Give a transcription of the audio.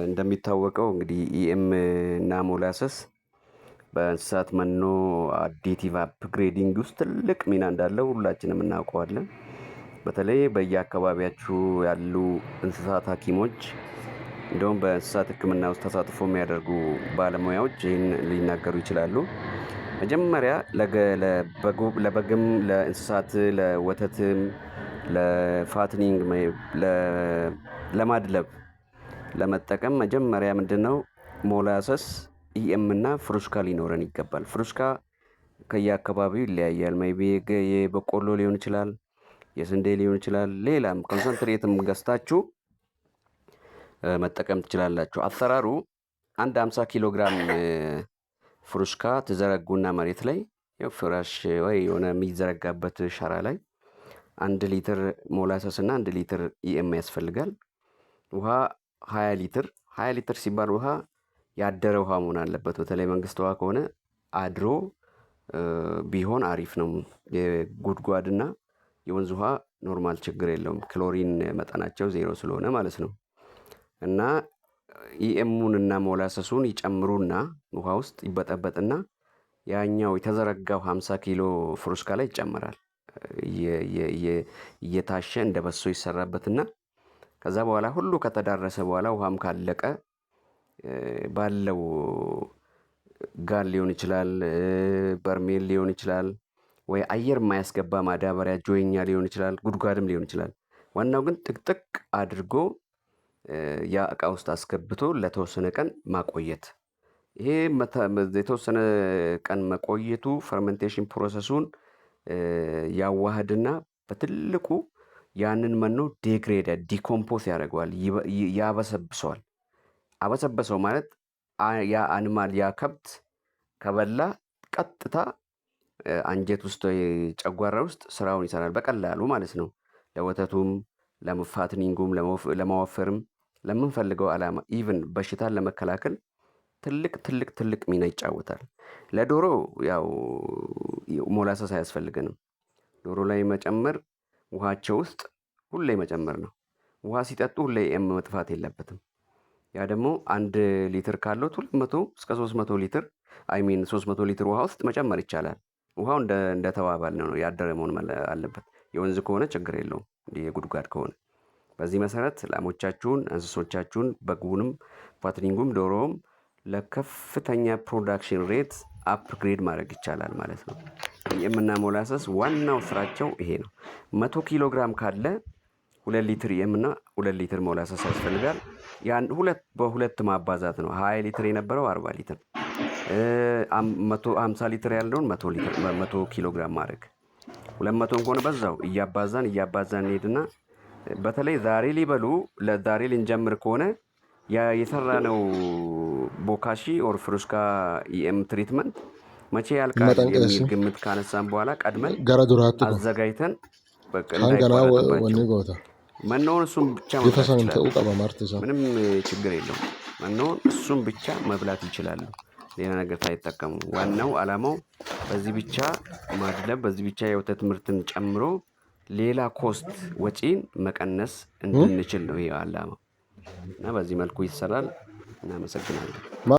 እንደሚታወቀው እንግዲህ EM እና molasses በእንስሳት መኖ additive upgrading ውስጥ ትልቅ ሚና እንዳለው ሁላችንም እናውቀዋለን። በተለይ በየአካባቢያችሁ ያሉ እንስሳት ሐኪሞች እንደውም በእንስሳት ሕክምና ውስጥ ተሳትፎ የሚያደርጉ ባለሙያዎች ይህን ሊናገሩ ይችላሉ። መጀመሪያ ለበግም፣ ለእንስሳት፣ ለወተትም፣ ለ fattening፣ ለማድለብ ለመጠቀም መጀመሪያ ምንድነው molasses፣ EM እና ፍሩሽካ ሊኖረን ይገባል። ፍሩሽካ ከየአካባቢው ይለያያል። Maybe የበቆሎ ሊሆን ይችላል፣ የስንዴ ሊሆን ይችላል። ሌላም concentrate ም ገዝታችሁ መጠቀም ትችላላችሁ። አሰራሩ አንድ 50 ኪሎ ግራም ፍሩሽካ ትዘረጉና መሬት ላይ ያው ፍራሽ ወይ የሆነ የሚዘረጋበት ሸራ ላይ 1 ሊትር molasses እና 1 ሊትር EM ያስፈልጋል። ውሃ 20 ሊትር። 20 ሊትር ሲባል ውሃ ያደረ ውሃ መሆን አለበት። በተለይ መንግስት ውሃ ከሆነ አድሮ ቢሆን አሪፍ ነው። የጉድጓድና የወንዝ ውሃ normal ችግር የለውም። ክሎሪን መጠናቸው ዜሮ ስለሆነ ማለት ነው። እና EM ኡን እና molasses ኡን ይጨምሩና ውሃ ውስጥ ይበጠበጥና ያኛው የተዘረጋው 50 ኪሎ ፍሩሽካ ላይ ይጨመራል። እየታሸ እንደ በሶ ይሰራበትና ከዛ በኋላ ሁሉ ከተዳረሰ በኋላ ውሃም ካለቀ ባለው ጋን ሊሆን ይችላል፣ በርሜል ሊሆን ይችላል፣ ወይ አየር የማያስገባ ማዳበሪያ ጆይኛ ሊሆን ይችላል፣ ጉድጓድም ሊሆን ይችላል። ዋናው ግን ጥቅጥቅ አድርጎ ያ እቃ ውስጥ አስገብቶ ለተወሰነ ቀን ማቆየት። ይሄ የተወሰነ ቀን መቆየቱ fermentation process ኡን ያዋህድና በትልቁ ያንን መኖ degrade decompose ያደርገዋል፣ ያበሰብሰዋል። አበሰበሰው ማለት ያ animal፣ ያ ከብት ከበላ ቀጥታ አንጀት ውስጥ ወይ ጨጓራ ውስጥ ስራውን ይሰራል በቀላሉ ማለት ነው። ለወተቱም፣ ለ fattening ኡም፣ ለማወፈርም፣ ለምንፈልገው ዓላማ even በሽታን ለመከላከል ትልቅ ትልቅ ትልቅ ሚና ይጫወታል። ለዶሮ ያው molasses አያስፈልገንም። ዶሮ ላይ መጨመር ውሃቸው ውስጥ ሁሌ መጨመር ነው። ውሃ ሲጠጡ ሁሌ EM መጥፋት የለበትም። ያ ደግሞ 1 ሊትር ካለው 200 እስከ 300 ሊትር፣ I mean 300 ሊትር ውሃ ውስጥ መጨመር ይቻላል። ውሃው እንደተባባልነው ነው፣ ያደረ መሆን አለበት። የወንዝ ከሆነ ችግር የለውም፣ የጉድጓድ ከሆነ። በዚህ መሰረት ላሞቻችሁን፣ እንስሶቻችሁን፣ በጉንም፣ fattening ኡም፣ ዶሮውም ለከፍተኛ production rate upgrade ማድረግ ይቻላል ማለት ነው። EM ና molasses ዋናው ስራቸው ይሄ ነው። 100 ኪሎ ግራም ካለ 2 ሊትር EM እና 2 ሊትር molasses ያስፈልጋል። ያን ሁለት በሁለት ማባዛት ነው። 20 ሊትር የነበረው 40 ሊትር፣ 150 ሊትር ያለውን 100 ሊትር፣ 100 ኪሎ ግራም ማድረግ፣ 200ም ከሆነ በዛው እያባዛን እያባዛን እንሄድና በተለይ ዛሬ ሊበሉ ለዛሬ ልንጀምር ከሆነ የሰራነው ቦካሺ or ፍሩስካ EM treatment መቼ ያልቃል የሚል ግምት ካነሳን በኋላ ቀድመን Gara duraatti kun አዘጋጅተን በቃ hanganaa እንዳይቋረጥባቸው wanni goota. መኖውን እሱን ብቻ Bifa መብላት saniin ይችላሉ። ta'uu qaba marti isaa. ምንም ችግር የለውም። መኖውን እሱን ብቻ መብላት ይችላሉ፣ ሌላ ነገር ሳይጠቀሙ። ዋናው ዓላማው በዚህ ብቻ ማድለብ፣ በዚህ ብቻ የወተት ምርትን ጨምሮ ሌላ cost ወጪን መቀነስ እንድንችል ነው ይሄ ዓላማው እና በዚህ መልኩ ይሰራል። እናመሰግናለን።